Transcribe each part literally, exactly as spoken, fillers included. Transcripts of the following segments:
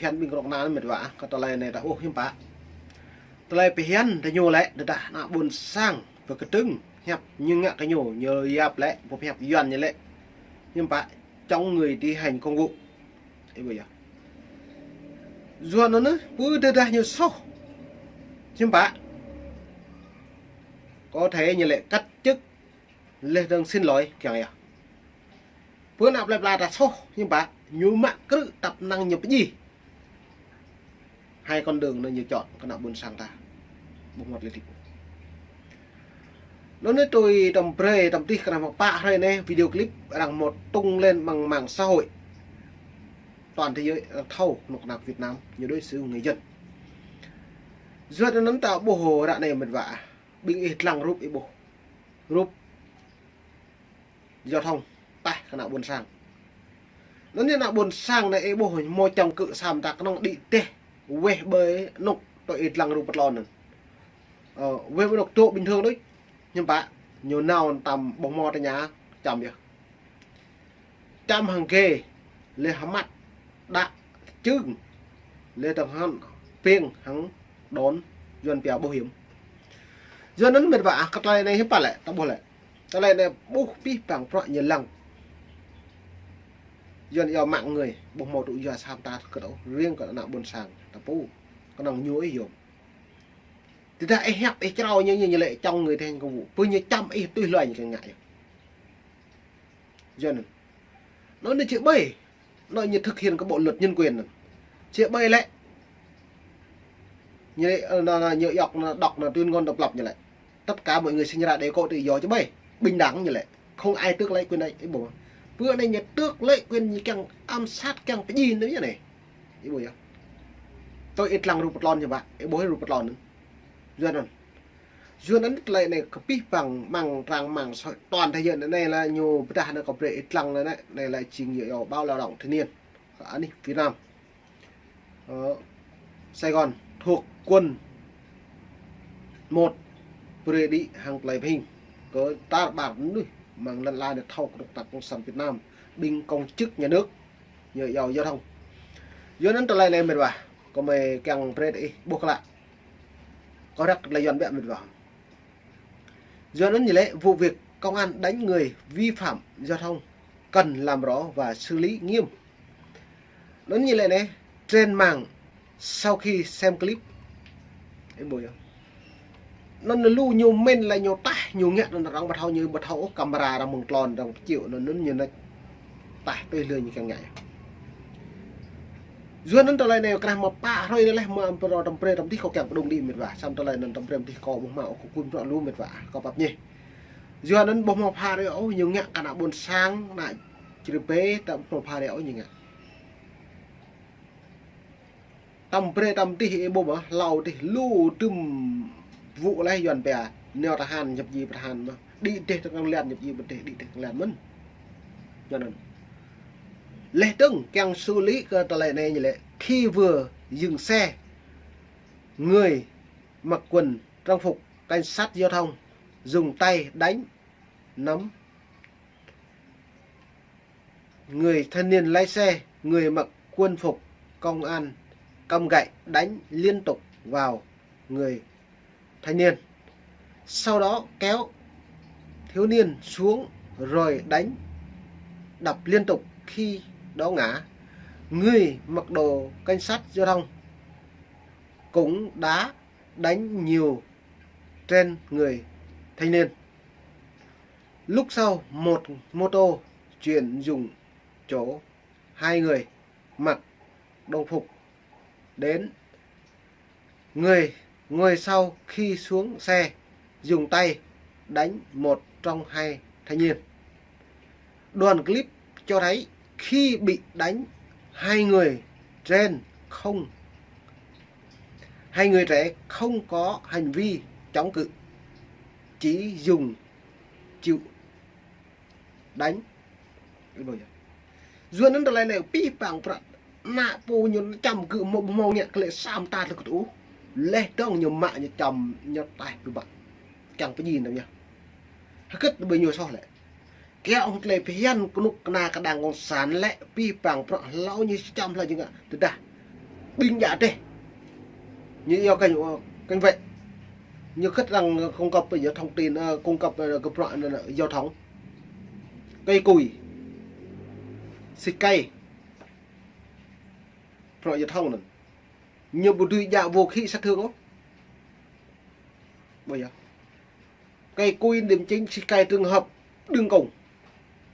phiăn ƀing kơnuk kơna mĕt wa, kơ tơlơi anai ta ƀuh hiư̆m pă. Tơlơi phiăn ta ñu lĕ, tơdah ană ƀôn sang pơkơdơ̆ng hiăp ñu ngă kơ ñu, ñu yap lĕ, ƀu hiăp Yuan ñu lĕ, hiư̆m pă, chống người thi hành công vụ. Ih ƀuh yơh. Yuan anŭn, pơ tơdah ñu soh, hiư̆m pă, có thể ñu lĕ cách chức, laih dơ̆ng xin lỗi kiăng yơh. Pơ ană plơi pla ta soh, hiư̆m pă, ñu mă krư̆ tăp năng ñu pơjing. Hai con đường anŭn ñu chọn kơ ană ƀôn sang ta. Ƀu hmâo lĕ tip. Anŭn anai tui tơm brơi, tơm tih kơ ană mơ̆ng pă hrơi anai video clip arăng hmâo tung lên ƀăng mạng xã hội. Toàn thế giới arăng thâo kơnuk kơna Việt Nam, ñu đối xử người dân. Yuan anŭn ta ƀuh ră anai mĕt wa. Ƀing ih lăng rup ih ƀuh. Rup giao thông, taih kơ ană ƀôn sang. Anŭn anai ană ƀôn sang anai ih ƀuh hmâo čŏng kơ sa mơta kơnơ̆ng đĭ teh, weh ƀơi anŭk tơ ih lăng rup pơtlon anŭn. Ơ, weh ƀơi anŭk tơ bình thường đôč. Hiư̆m pă, ñu nao tăm ƀuh hmâo tơña, čăm yơh. Čăm hăng ghê, laih hơmăt, đă, čưng, laih dơ̆ng hăng ping hăng đon, Yuan pia bảo hiểm. Yuan anŭn mĕt wa, kơ tơlơi anai hiư̆m pă lĕ, ta ƀuh lĕ. Tơlơi anai ƀuh pih păng prăk ñu lăng. Yuan yua mạng người, ƀu hmâo tŭ yua sa mơta kơ tơ̆, riêng kơ ană ƀôn sang, ta pô, kơnơ̆ng ñu ih yôm. Tơdah ih hiăp, ih črâo ñu, ñu, ñu lĕ chống người thi hành công vụ. Pơ ñu čăm ih tui hluai ñu kiăng ngă yơh. Yuan anŭn. Anŭn anai či ƀai. Anŭn ñu thực hiện kơ bộ luật nhân quyền anŭn. Či ƀai lĕ. Ñu lĕ, ơ, anŭn, anŭn, ñu yŏk, anŭn đŏk, anŭn tuyên ngôn độc lập ñu lĕ. Tất cả mọi người sinh ra đều có tự do či ƀai. Bình đẳng ñu lĕ. Không ai tước lấy quyền đấy, ih ƀuh. Pơ anai ñu tước lấy quyền ñu kiăng ám sát, kiăng pơjing anŭn yơh anai. Ih ƀuh yơh. Tơ ih lăng rup pơtlon hiư̆m pă, ih ƀuh rup pơtlon anŭn. Yuan anŭn. Yuan anŭn tơlơi anai kơ pih păng ƀăng trang mạng xã hội toàn thế giới anai lĕ ñu pơdah anŭn kơ brơi ih lăng anai, anai lĕ jing yua báo lao động thanh niên. Kơ anih Việt Nam. Ơ, Sài Gòn thuộc quận một, brơi đĭ hăng tơlơi pơhing. Kơ tar ƀar mơnuih mơ̆ng lŏn ala anai thâo kơnuk kơna cộng sản Việt Nam, ƀing công chức nhà nước, yua, yua, giao thông. Yuan anŭn tơlơi anai mĕt wa, kơmơi kiăng brơi ih ƀuh klă. Kơ răk tơlơi Yuan biă mĕt wa. Yuan anŭn ñu lĕ vụ việc công an đánh người vi phạm giao thông cần làm rõ và xử lý nghiêm. Anŭn ñu lĕ anai, trên mạng sau khi xem clip. Ih ƀuh yơh. Anŭn lu ñu mĭn lĕ ñu taih, ñu ngă anŭn arăng ƀu thâo ñu ƀu thâo ôh camera arăng mơ̆ng tlôn arăng pơčioh anŭn, anŭn ñu nač taih tui hluai ñu kiăng ngă. Yuan anŭn tơlơi anai krah mă pă hrơi anai lĕ mă pơrô tơm brơi tơm tih kâo kiăng pơdŏng đĭ mĕt wa. Samơ̆ tơlơi anŭn tơm brơi tơm tih kâo ƀu hmâo ôh kơ kun prăk lu mĕt wa. Kâo pap ñe. Yuan anŭn ƀu hmâo pha rơi ôh, ñu ngă kơ ană ƀôn sang, ană čri pê, ta ƀu hmâo pha rơi ôh ñu ngă. Tơm brơi tơm tih ih ƀuh mơ̆, hlâo tih lu tơm vụ laih Yuan pia, nao tơhan ñăp ji pơtơhan mơ̆n. Đĭ teh tơkăng lian ñăp ji pơteh, đĭ teh tơkăng lian mơ̆n. Yuan anŭn. Laih dơ̆ng kiăng xử lý kơ tơlơi anai ñu lĕ, khi vừa dừng xe, người mặc quần trang phục cảnh sát giao thông dùng tay đánh nắm người thanh niên lái xe, người mặc quân phục công an, cầm gậy đánh liên tục vào người thanh niên. Sau đó kéo thiếu niên xuống rồi đánh đập liên tục khi đó ngã. Người mặc đồ cảnh sát giao thông cũng đã đánh nhiều trên người thanh niên. Lúc sau, một mô tô chuyển dụng chỗ hai người mặc đồng phục đến. Người ngồi sau khi xuống xe dùng tay đánh một trong hai thanh niên. Đoạn clip cho thấy khi bị đánh, hai người trên không, hai người trẻ không có hành vi chống cự, chỉ dùng chịu đánh. Yuan anŭn tơlơi anai pih păng prăk, ană pô ñu čăm kơ mơ̆ ƀu hmâo ngă kơ lĕ sa mơta tơlơi kơ tŭ. Laih dơ̆ng ñu mă ñu čăm ñu taih pơbă. Kiăng pơjing anŭn yơh. Hơget ƀing ñu soh lĕ. Kiăng ƀing tơlơi phiăn kơnuk kơna kơ đảng cộng sản lĕ pih păng prăk hlâo ñu čăm hlâo ñu ngă. Tơdah ƀing djă teh. Ñu yua kênh, kênh wĕ. Ñu khĭt arăng cung cấp, ơ, thông tin, ơ, cung cấp, ơ, kơ bruă, ơ, ơ, giao thông. Cây cối. Xịt cây. Bruă giao thông anŭn. Ñu ƀu dưi djă vũ khí sát thương ôh. Ƀu djơ̆. Cây cối điểm chính, xịt cây trường hợp đường cùng.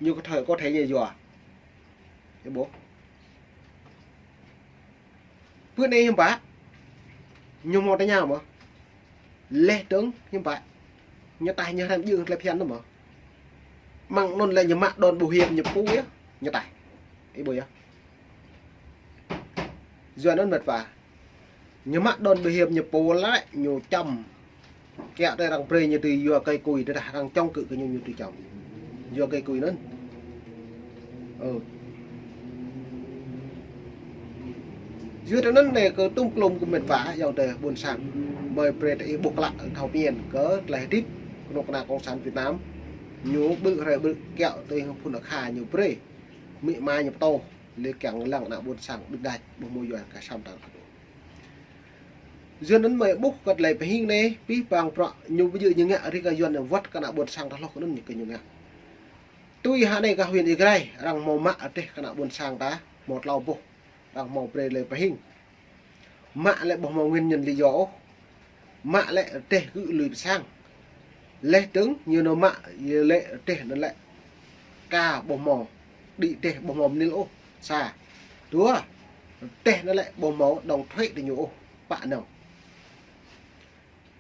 Ñu có thể, có thể ñu yua. Ih ƀuh. Bơ anai hiư̆m pă. Ñu hmâo tơña mơ̆. Leh dơ̆ng hiư̆m pă. Ñu taih ñu hrăm jơ̆ng tơlơi phiăn anŭn mơ̆. Mơ̆ng anŭn lĕ ñu mă đòn bảo hiểm ñu pô yơh, ñu taih. Ih ƀuh yơh. Yua anŭn mĕt wa. Ñu mă đòn bảo hiểm ñu pô lĕ, ñu čăm. Kiăo tơ arăng brơi ñu tui yua cây cối tơdah arăng chống cự kơ ñu, ñu tui čăm. Yua cây cối anŭn. Ơ. Yua tơ anŭn anai kơ tŭm klôm kơ mĕt wa, ayŏng adơi ƀôn sang. Mơi brơi tơ ih ƀuh klă thâo pơmĭn kơ tơlơi hơdip kơnuk kơna cộng sản Việt Nam. Ñu ƀrư̆ hrơi ƀrư̆ kiăo tơ ih phun akha ñu brơi. Mĭ ma ñu pơtô. Lĕ kiăng lăng ană ƀôn sang ƀing đač, ƀu hmâo yua kơ samơ̆ tơl kơ dŏ. Yua anŭn mơi ƀuh kơ tơlơi pơhing anai, pih pang bruă ñu ƀu djơ̆ ñu ngă rĭ kơ Yuan wơ̆t kơ ană ƀôn sang ta hloh kơ anŭn ñu kơ ñu ngă. Tui hă anai kơ huyện Ia Grai, arăng hmâo mă rơdêh kơ ană ƀôn sang ta, hmâo tlâo boh, arăng hmâo brơi tơlơi pơhing. Mă lĕ ƀu hmâo nguyên nhân lý do ôh. Mă lĕ rơdêh gơ̆ lui pơ sang. Leh dơ̆ng ñu nao mă, yua lĕ rơdêh anŭn lĕ ka ƀu hmâo, đĭ rơdêh ƀu hmâo mơnil ôh. Sa. Dua, rơdêh anŭn lĕ ƀu hmâo đóng thuế tơ ñu ôh. Pă nao.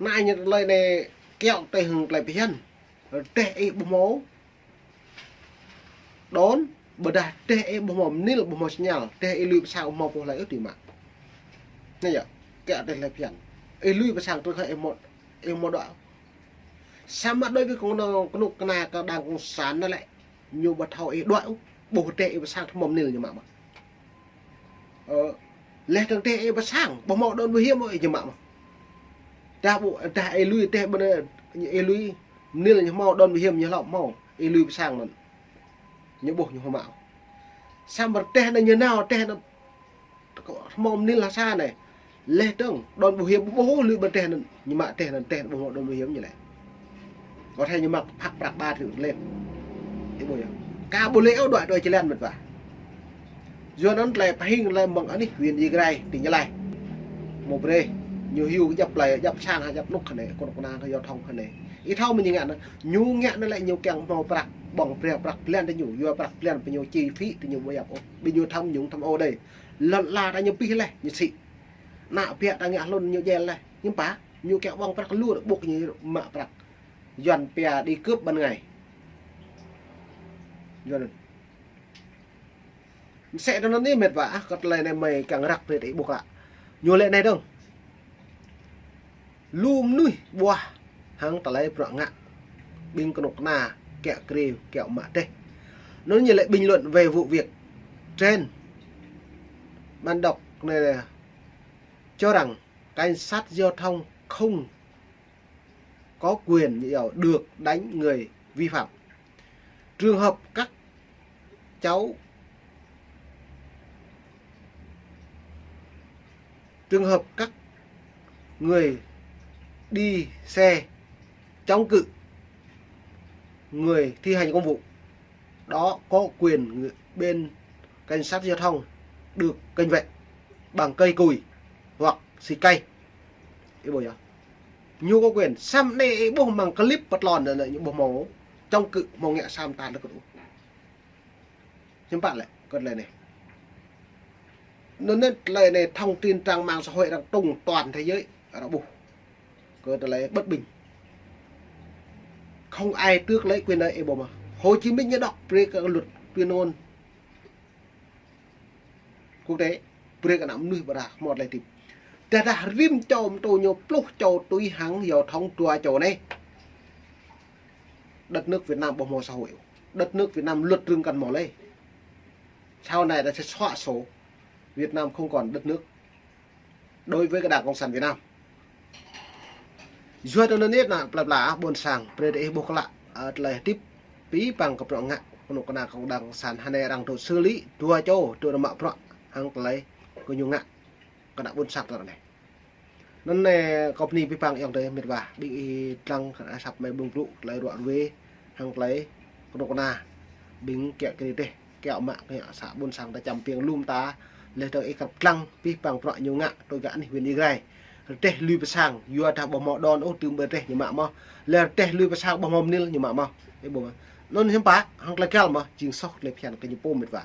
Anai ñu tơlơi anai kiăo tơ hăng tơlơi phiăn. Rơdêh ih ƀu hmâo đón, ƀôdah rơdêh ih ƀu hmâo mơnil, ƀu hmâo signal, rơdêh ih lui pơ sang ƀu hmâo pô hlơi ôh dưi mă. Anai yơh, kiăo tơ tơlơi phiăn. Ih lui pơ sang truh kơ ih hmâo, ih hmâo đuaĭ. Samơ̆ đối với kơnuk kơna kơ đảng cộng sản anŭn lĕ, ñu ƀu thâo ih đuaĭ ôh, ƀuh rơdêh ih pơ sang tơ hmâo mơnil ñu mă mơ̆n. Ơ, leh dơ̆ng rơdêh ih pơ sang, ƀu hmâo đón bảo hiểm ôh, ih či mă mơ̆n. Dah ƀu, dah ih lui rơdêh ƀu, ih lui mơnil ñu hmâo đón bảo hiểm ñu hlâo hmâo, ih lui pơ sang anŭn. Ñu ƀuh ñu hmâo mă. Samơ̆ rơdêh anŭn ñu nao, rơdêh anŭn hmâo mơnil hă sa anai. Leh dơ̆ng, đón bảo hiểm ƀu ƀuh ôh lui ƀơi rơdêh anŭn, ñu mă rơdêh anŭn rơdêh ƀu hmâo đón bảo hiểm ñu lĕ. Có thể ñu mă phak prăk ba triệu lên. Ih ƀuh yơh. Ka ƀu lĕ ôh đuaĭ đuaĭ jơlan mĕt wa. Yua anŭn tơlơi pơhing tơlơi mơ̆ng anih huyện Ia Grai, tỉnh Gia Lai. Hmâo brơi, ñu hyu kơ djăp plơi, djăp sang, djăp anŭk kơ anai, kơnuk kơna kơ giao thông kơ anai. Ih thâo mơ̆ ñu ngă anŭn, ñu ngă anŭn lĕ ñu kiăng hmâo prăk, ƀơ̆ng brơi prăk blan tơ ñu, yua prăk blan pơ ñu chi phí tơ ñu ƀu yap ôh. Ƀing ñu tham nhũng tham ô đơi. Lŏn ala ta ñu pih leh, ñu sĭ. Ană ƀiă ta ngă hlŭn ñu djel leh, ñu pă, ñu kiăng ƀơ̆ng prăk lu ƀuh ñu mă prăk. Yuan pia đi cướp ban ngày. Yua anŭn. Mơsĕ tơ anŭn anai mĕt wa, ah, kơ tơlơi anai mơi kiăng răk brơi tơ ih ƀuh klă. Ñu lĕ anai dơ̆ng. Lu mơnuih ƀuah hăng tơlơi bruă ngă. Ƀing kơnuk kơna kiăo kriu, kiăo mă rơdêh. Anŭn ñu lĕ bình luận về vụ việc trên. Bạn đọc này cho rằng cảnh sát giao thông không có quyền, được đánh người vi phạm. Trường hợp các cháu, trường hợp các người đi xe chống cự người thi hành công vụ, đó có quyền người, bên cảnh sát giao thông được cảnh vệ bằng cây cùi hoặc xịt cây. Ih ƀuh yơh. Ñu có quyền. Samơ̆ anai ih ƀuh mơ̆ng clip pơtlon anŭn ñu ƀu hmâo chống cự, hmâo ngă sa mơta lĕ kơ tŭ. Hiư̆m pă lĕ kơ tơlơi anai. Anŭn anai tơlơi anai thông tin trang mạng xã hội đang tung toàn thế giới, arăng ƀuh. Kơ tơlơi bất bình. Không ai tước lấy quyền lợi, ih ƀuh mơ̆. Hồ Chí Minh ñu đŏk brơi kơ luật tuyên ngôn quốc tế, brơi kơ ană mơnuih ƀôdah hmâo tơlơi hơdip. Tơdah rĭm čô mơtô ñu pluh čô tui hăng giao thông dua čô anai. Đất nước Việt Nam ƀu hmâo xã hội. Đất nước Việt Nam luật rừng cần mỏ lấy. Sau này ta sẽ xóa sổ. Việt Nam không còn đất nước. Đối với cái Đảng Cộng sản Việt Nam. Yua tơ anŭn anai, plă plă, ƀôn sang, brơi tơ ih ƀuh klă, ơ, tơlơi hơdip, pih pang kơ bruă ngă, kơnuk kơna kơ đảng cộng sản, hơnai arăng dŏ xử lý, dua čô, dŏ mă bruă, hăng tơlơi kơ ñu ngă. kơ ană ƀôn sang ta anai. Anŭn anai kâo bơni abih bang ayŏng adơi met wa, ƀing ih lăng kơ ană asăp mơi ƀơ̆ng blŭ tơlơi ruă ruê, hăng tơlơi kơnuk kơna. Ƀing kiaŏ kơ rơdêh, kiaŏ mă kơ ană sa ƀôn sang ta čăm piêng lŏm ta, laih dơ̆ng ih kăp lăng abih bang bruă ñu ngă, tui gah anih huyện Ia Grai. Rơdêh lui pơ sang, yua dah ƀu hmâo đon ôh, tơm ƀơi rơdêh ñu mă mơ̆n. Laih rơdêh lui pơ sang ƀu hmâo mơnil ñu mă mơ̆n. Ih ƀuh mơ̆n. Anŭn hiư̆m pă, hăng tơlơi găl mơ̆n, jing soh tơlơi phiăn kơ ñu pô met wa.